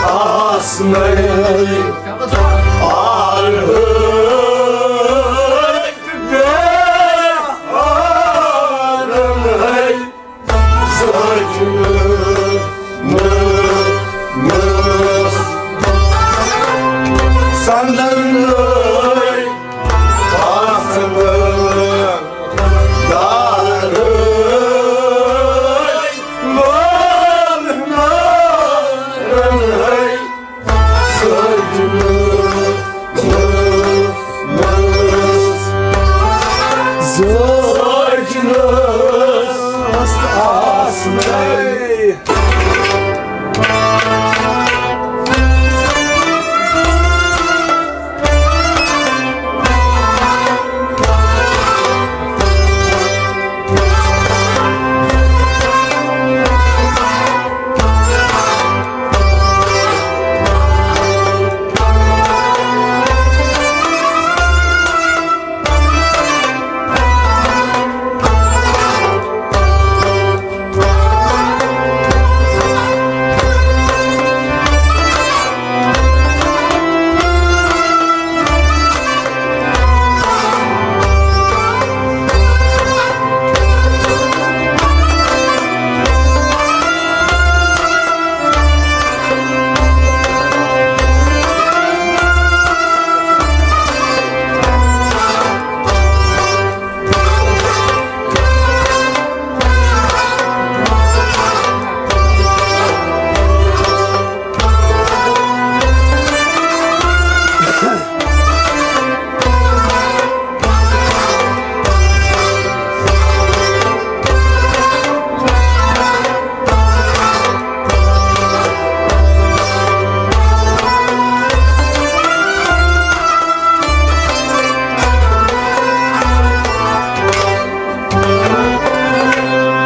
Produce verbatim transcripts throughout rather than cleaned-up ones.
آسنَے آرہَے بیٚیہِ آرہَے۔ سجنہٕ نہٕ سندن آسن دار لول نارن۔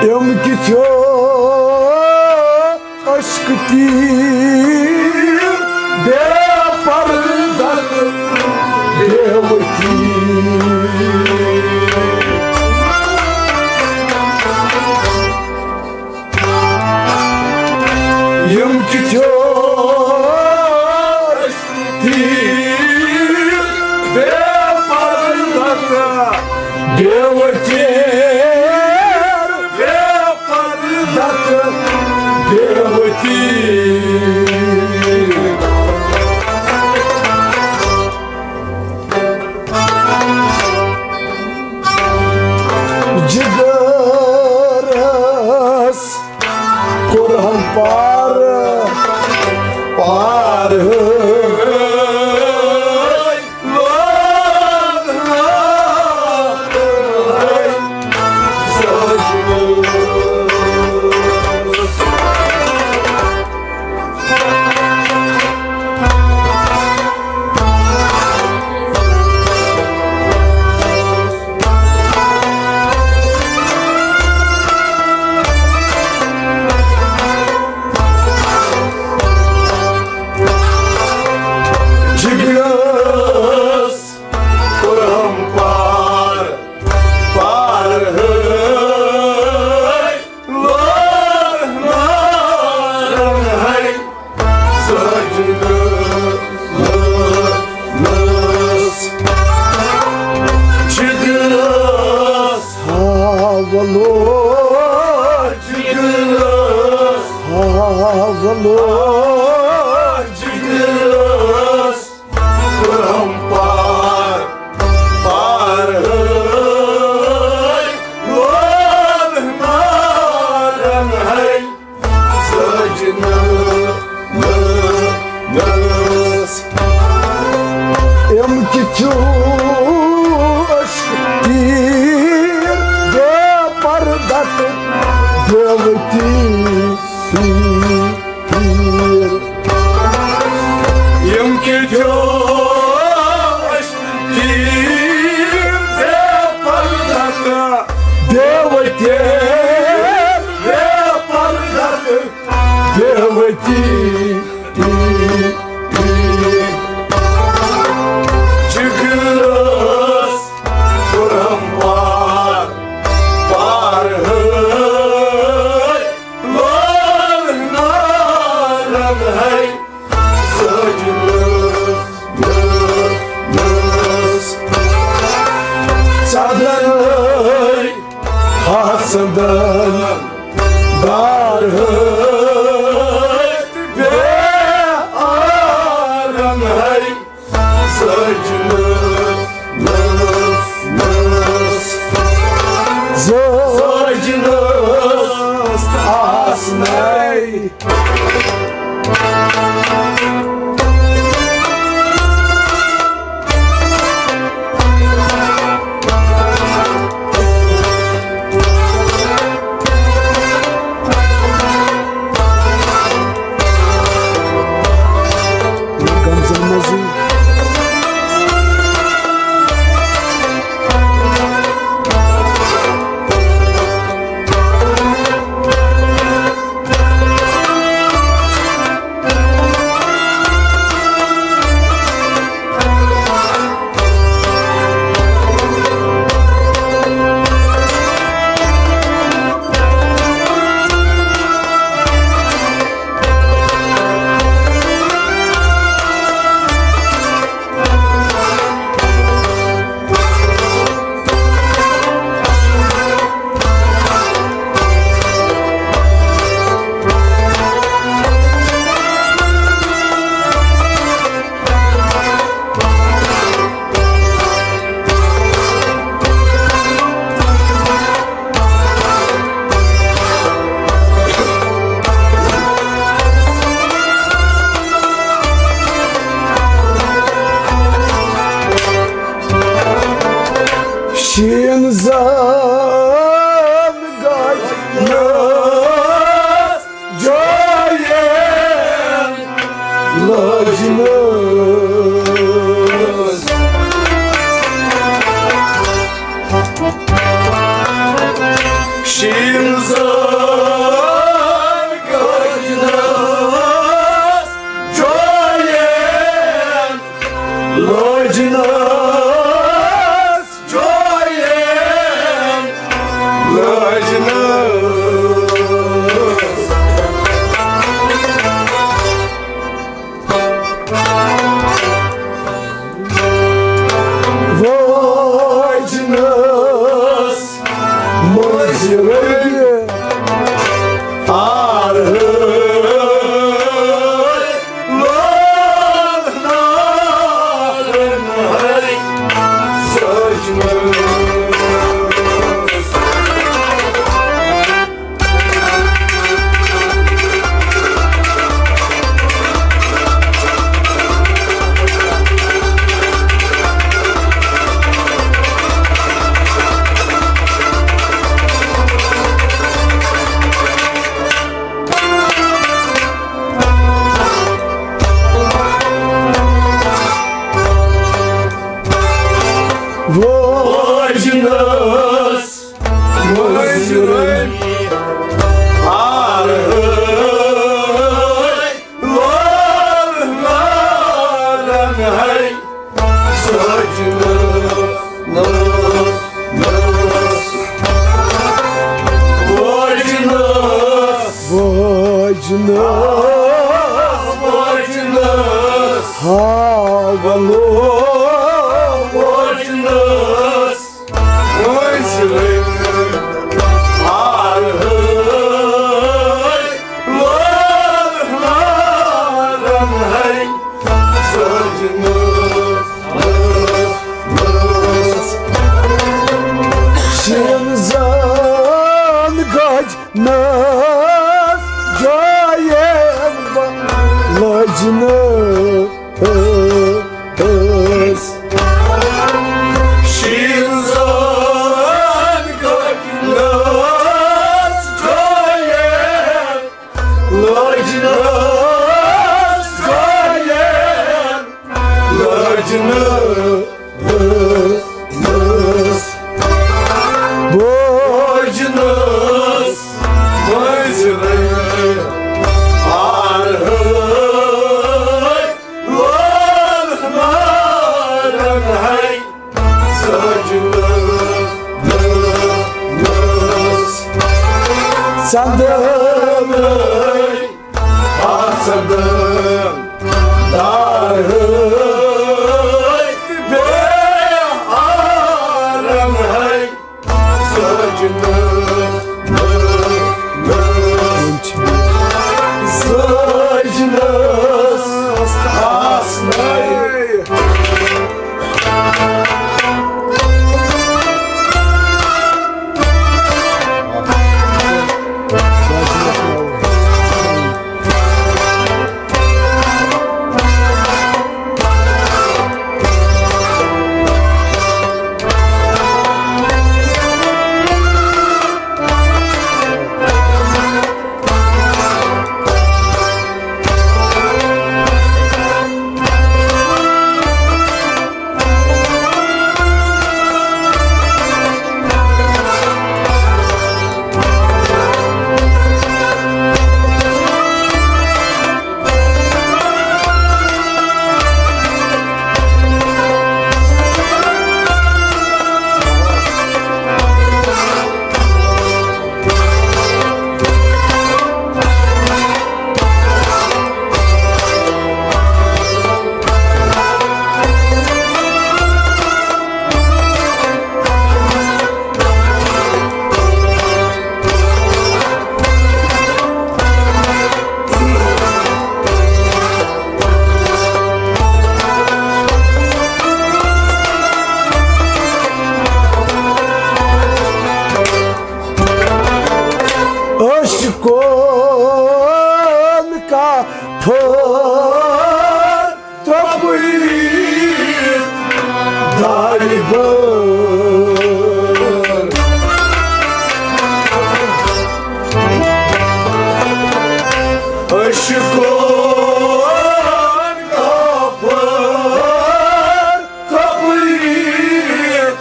یِم کِتھیو عشق تیٖر بے پردٕ تہٕ بے وتیٖر۔ یِم کِتھیو عشق تیٖر بے پردٕ تہٕ بے وتیٖر، بے پردٕ تہٕ بے وتیٖر۔ جگرس کوٚرہم پار، پار۔ جگرس کوٚرہم پار، پار۔ لول نارن ہاے سجدٕ نس جگرس۔ ہاولو جگرس۔ ہاولو جگرس۔ کوٚرہم پار، پار ہٲے، لول نارن ہاے، سجنہٕ نس۔ أمۍ کِتھیو عشق تیٖر بے پردٕ تہٕ بے وتی۔ تیٖر۔ یِم کِتھیو عشق تیٖر بے پردٕ تہٕ بے وتی، بے پردٕ تہٕ بے وتی۔ جگرس کوٚرہم پار، پار ہٲے۔ لول نارن آر ہٲے تہٕ بے آرن ہاے، زٲجنس، نس، نس، زٲجنس آسنے۔ شیٖن زال گژھِ نہٕ جایَن لٲجمٕژ۔ شیٖن زال گژھِ نہٕ جایَن لٲجمٕژ۔ جویین لٲجنس۔ وٲجنس مٔنٛزۍ رٔنٛگۍ آرہٲے۔ لول نارن ہاے سجنس۔ وٲجنس مٔنٛزۍ رٔنٛگۍ آرہٲے۔ لول لالن ہاے سجنس۔ نس، نس۔ وٲجنس۔ وٲجنس۔ وٲجنس۔ ہاوَن وٲجنس۔ وٲجنس۔ ہاوَن۔ لول لالن ہاے سجنس۔ شیٖن زال گژھِ نہٕ جایَن لٲجنس۔ شیٖن زال گژھِ نہٕ جایَن لٲجنس۔ جایَن لٲجنس۔ بٲجنس مٔنٛزۍ رٔنٛگۍ آرہٲے۔ لول لالن ہاے سجنس۔ ژندن آسن دار ہٲے بے آرن ہاے سجنس۔ کون کا پھر ترپویت دارِ بر۔ عشقون کا پھر ترپویت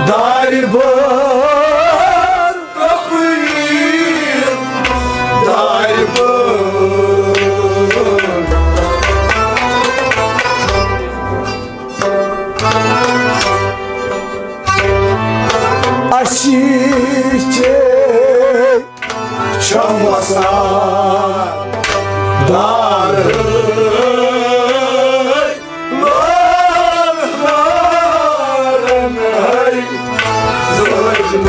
دارِ بر، ترپویت دارِ بر۔ اسی چے چھم وسان دار لال نارن ہری زوجن۔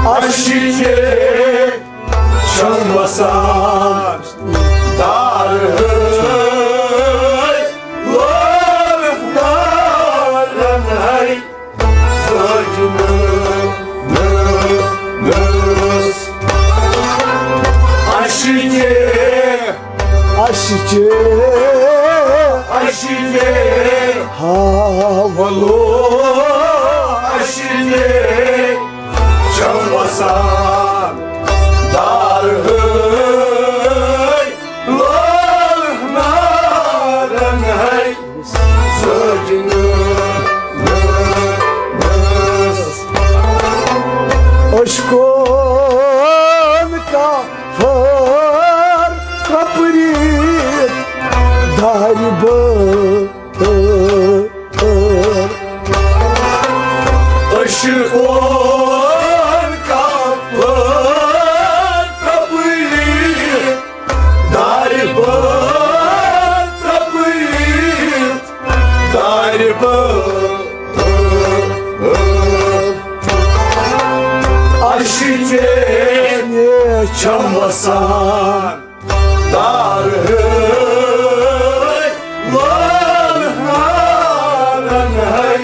اسی چے چھم وسان دار ہے، لال دارن ہے۔ سجنس، اسی چے، اسی چے، اسی چے، ہا ولو، اسی چے چھم وسان دار ہے، لال نارن ہے۔ سجنس، عشقون کا پھر ترپویت دارِ بر۔ عشقون کا پھر ترپویت دارِ بر، ترپویت دارِ بر۔ اسی چے چھم وسان دار ہے، لال نارن ہے۔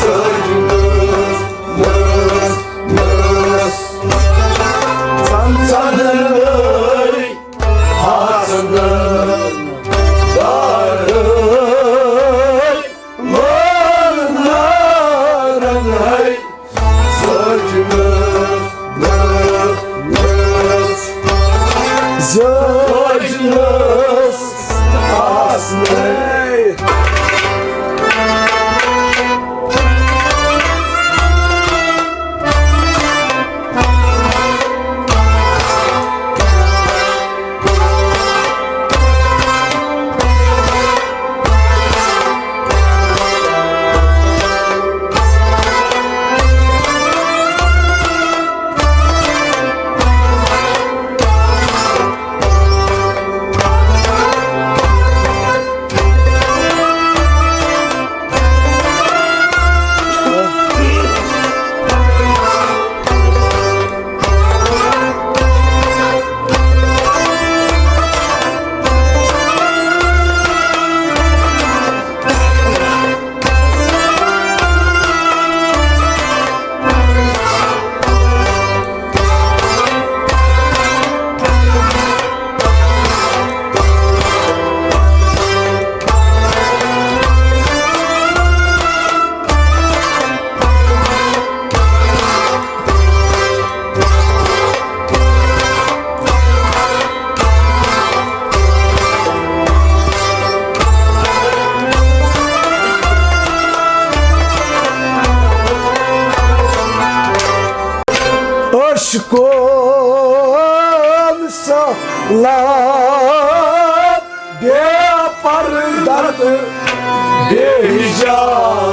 سجنس، نس، نس، سن سن ہاسن دار ہے، لال نارن ہے۔ سجنس، نس، نس، سجنس آسنے۔ عشقون سہلاب بے پردہ تہٕ بے حجاب۔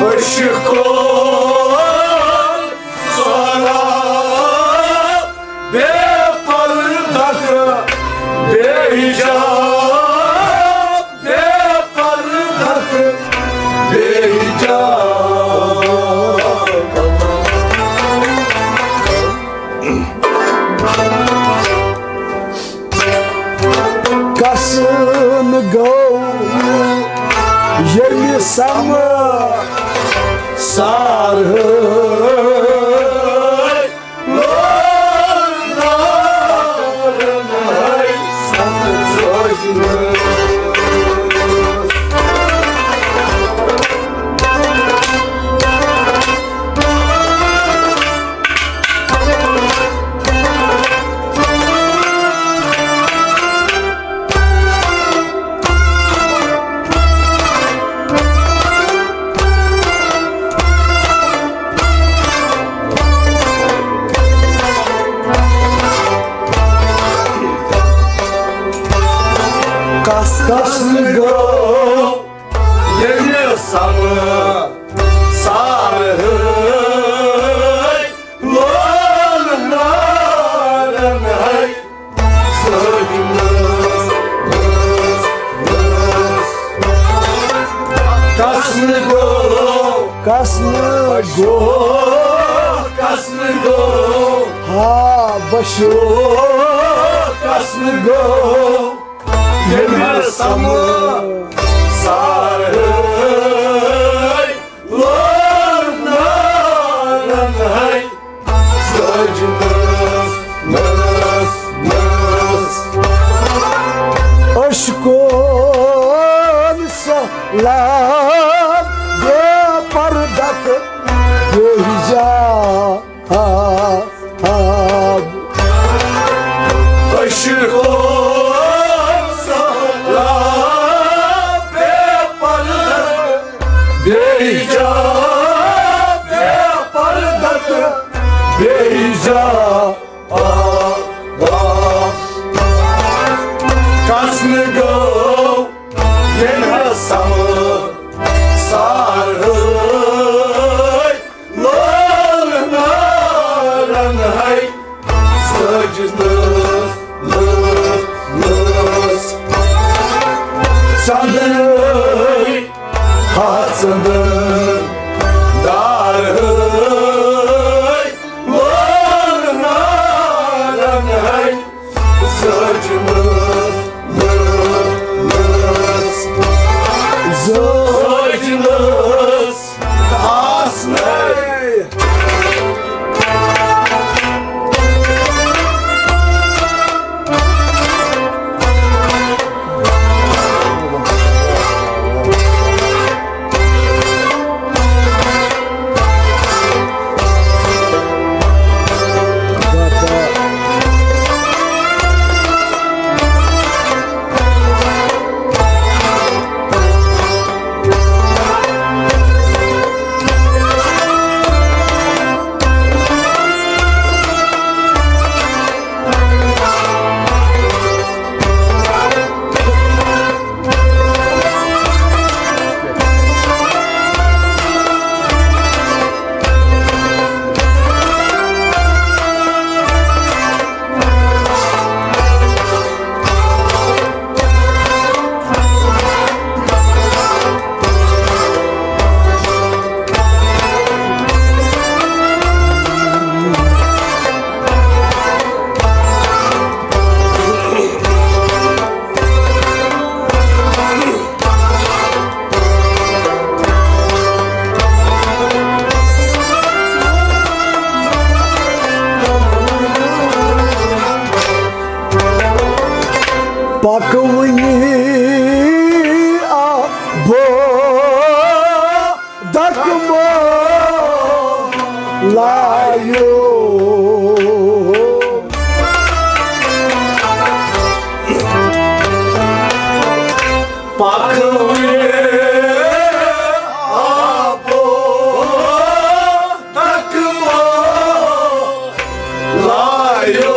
عشقون سہلاب بے پردہ تہٕ بے حجاب بے پردہ تہٕ بے حجاب۔ کس نہٕ گوٚو ییٚمہِ سمہٕ سارہٕ۔ کس کس گوٚو ییٚمہِ سمہٕ سارہٕ لول نارن ہے سجنس۔ کس نہٕ گوٚو، کس نہٕ گوٚو، کس نہٕ گوٚو، ہا بشو، کس نہٕ گوٚو ییٚمہِ سمہٕ سارہٕ لول نارن ہے سجنس، نس، نس۔ اشکون سہلاب بے پردہ تہٕ بے حجاب۔ آب۔ اشکون سہلاب بے پردہ، بے حجاب، بے پردہ، بے حجاب۔ آب، آب۔ کس نہٕ گوٚو ییٚمہِ سمہٕ سارہٕ لول نارن ہے سجنس، نس، نس۔ چندن ہے حسن دار ہے لول نارن ہے سجنس، نس، نس۔ سجنس آسنے۔ پکوٕنی آ بو دکمو لایو۔ پکوٕنی آ بو دکمو لایو۔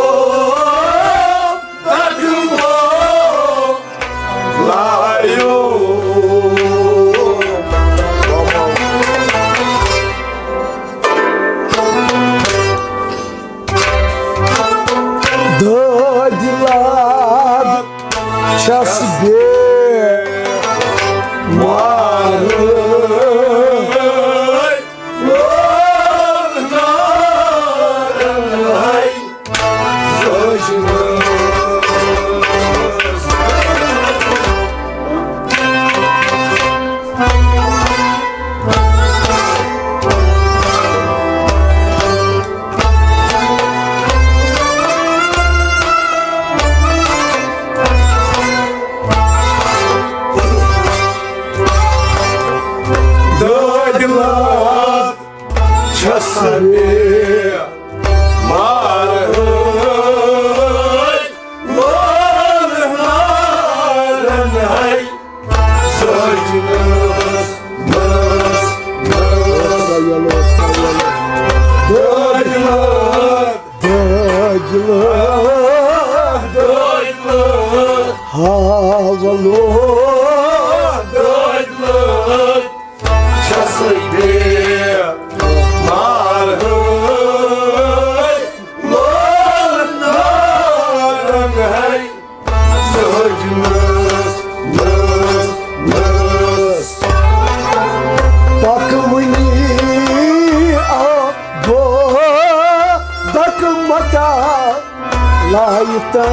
دٲدۍ لاد تسبیح مارے، دٲدۍ لاد چھَس بیٚیہِ مارہٲے، مول مارن ہے۔ سجنس نس نس دجلس، دجلس، دجلس، ہاولو، دجلس، چھسے بے مار ہے، مول مارن ہے۔ سجنس نس نس پکونی آ بو دک متا لائتا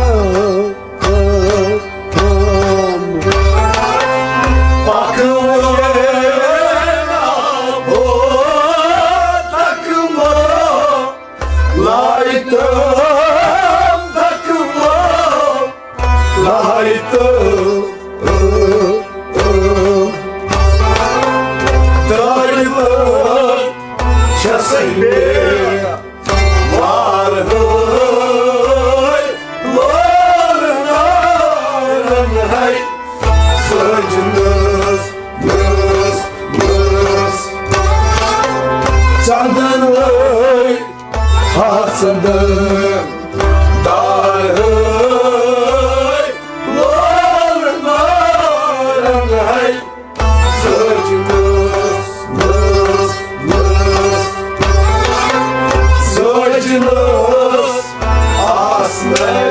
پکونی آ بو دک متا لائتا دک متا لہائی تہٕ دٲدۍ لٲدۍ چھسے بے مار ہے، مول مارن ہے۔ سجنس نس نس چندن لٲگۍ حسد دار ہے، مول مارن ہے۔ سجنس نس نس سجنس آسنے۔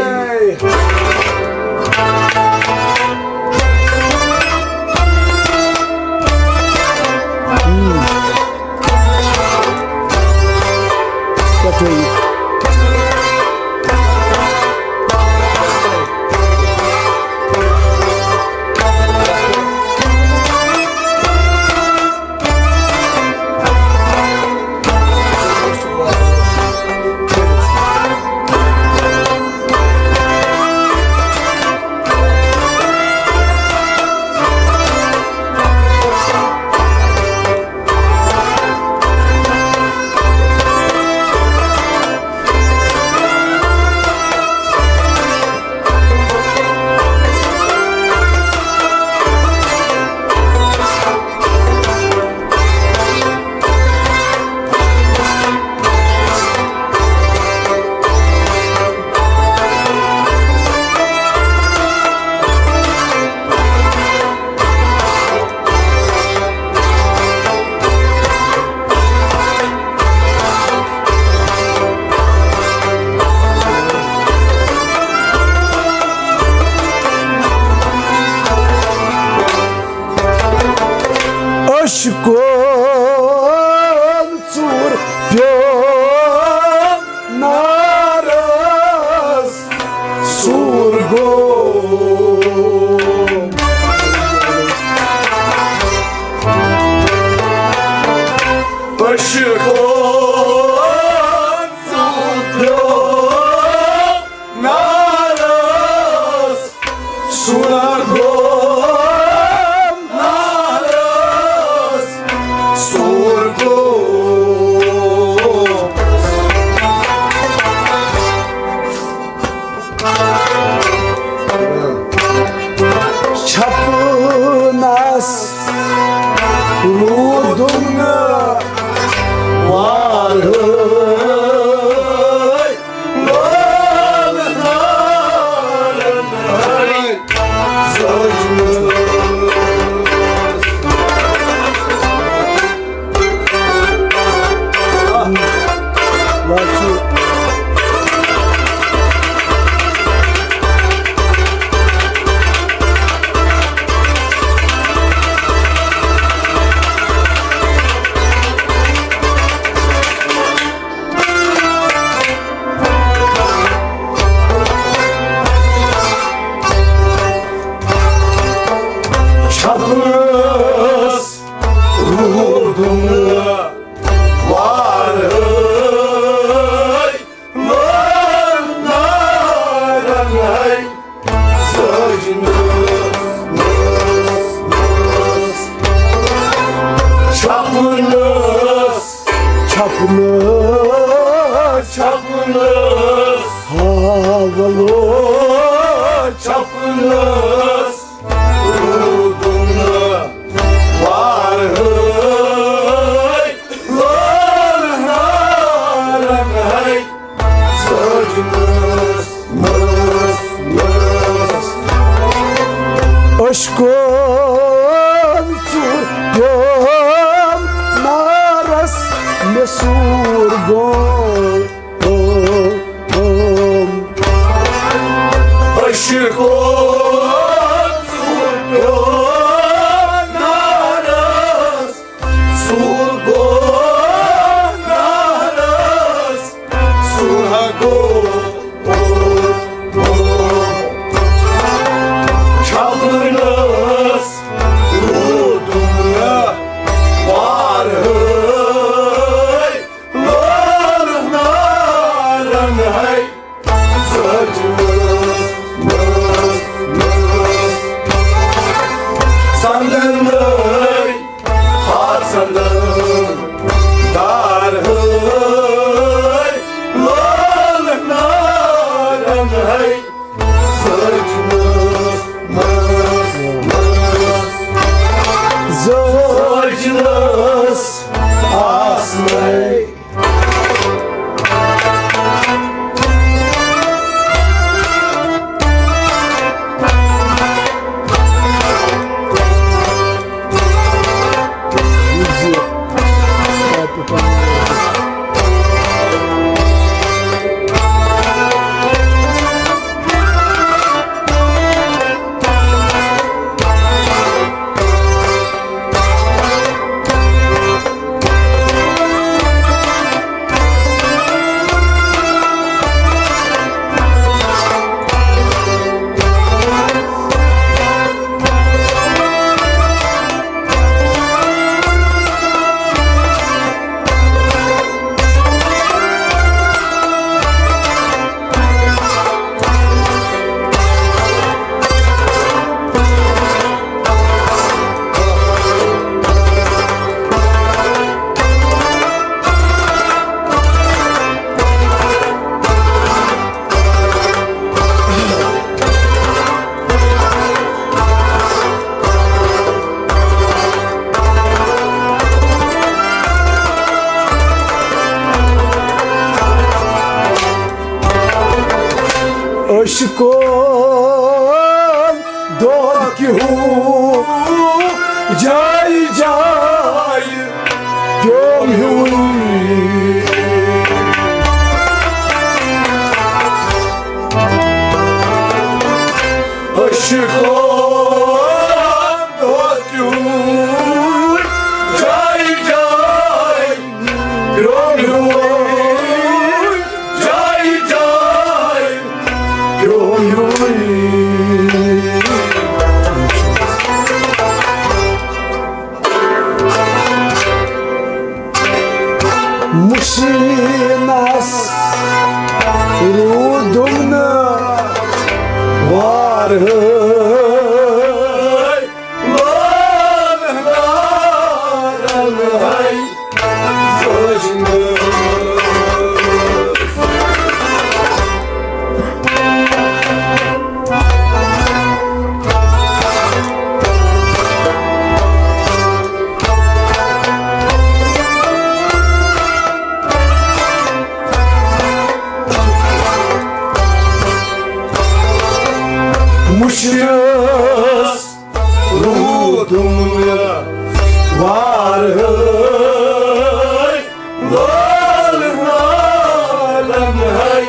اشکول ژوٗر پیوٚو نارس سوٗر گوٚو۔ اشکول ژوٗر پیوٚو نارس سوٗر گوٚو، نارس سوٗر گوٚو۔ چھپنس روٗدُم نہٕ وارٕ۔ اپنس رودم وارہے، لٲر نارن ہے سجنس، چھپنس، چھپنس، چھپنس، ہاولو چھپنس۔ رودم وارہے، لٲر نارن ہے سجنس، نس، نس۔ اشکن ژور پیوم نارس مےٚ سور گوٚو۔ عشقو نارس، سور گو نارس، سور گو۔ چھپنس رودم وارہے، لٲر نارن ہے سجنس، نس، نس۔ سندن ہے، ہاتھ سندن دار ہے، لٲر نارن ہے سجنس، نس، نس۔ سجنس آسنے۔ عشقن دود کیو جاے جاے پیوم ہیوی۔ عشقن دود کیو جاے جاے پیوم ہیوی، جاے جاے پیوم ہیوی۔ مشینس رودم نہٕ وارہے۔ مشکل روٗدُم مےٚ وارہٲے، لٲلہٕ نالن ہاے۔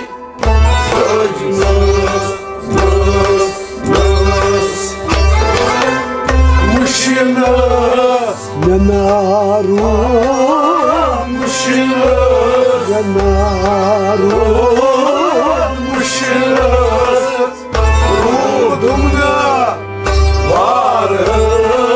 مُشکِل نہٕ، مےٚ نہ روٗد مُشکِل، مےٚ نہ روٗد مُشکِل۔ روٗدُم نہٕ وارٕ۔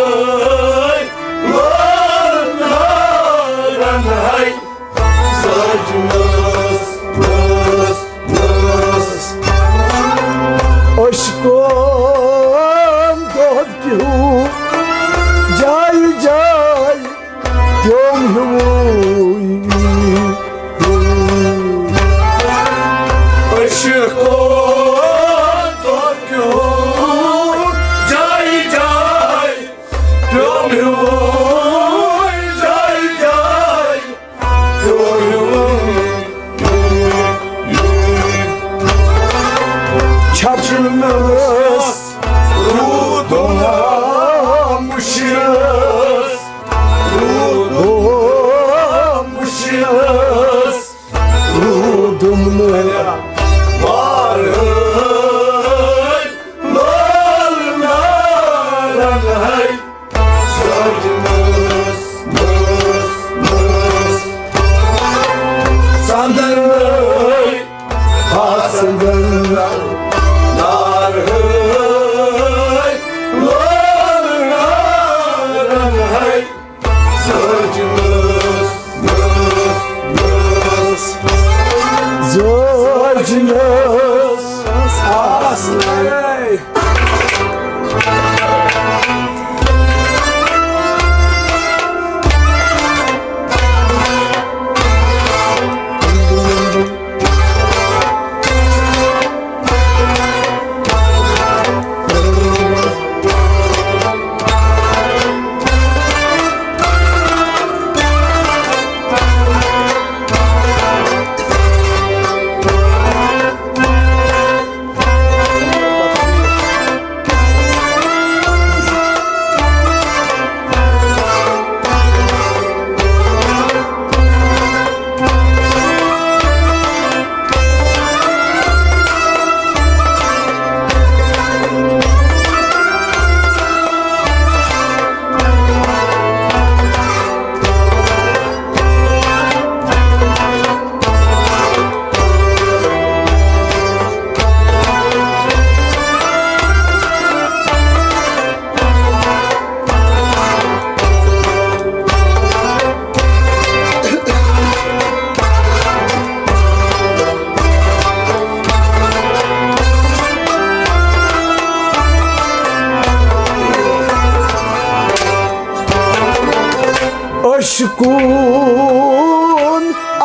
عشقُن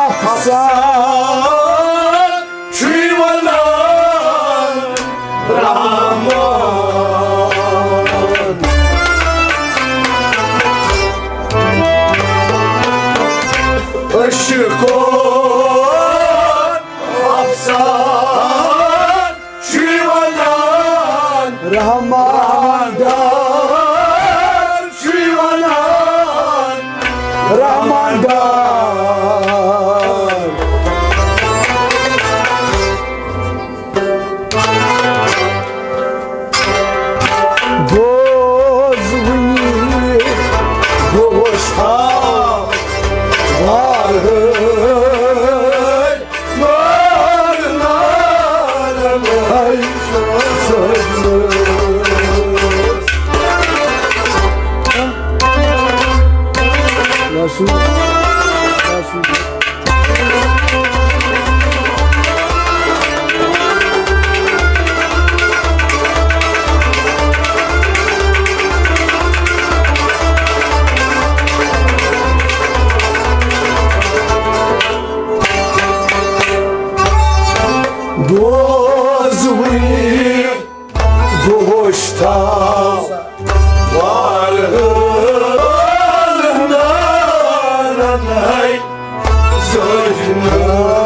افسانہٕ چھُے ونان رحمان۔ عشقُن افسانہٕ چھُے ونان رحمان ڈار، چھُے ونان رحمان ڈار۔ بوز وٕنی گوش ہا وارٕ بوز وٕنی گوش تھاو وارٕ نارن ہے زٲجنہٕ۔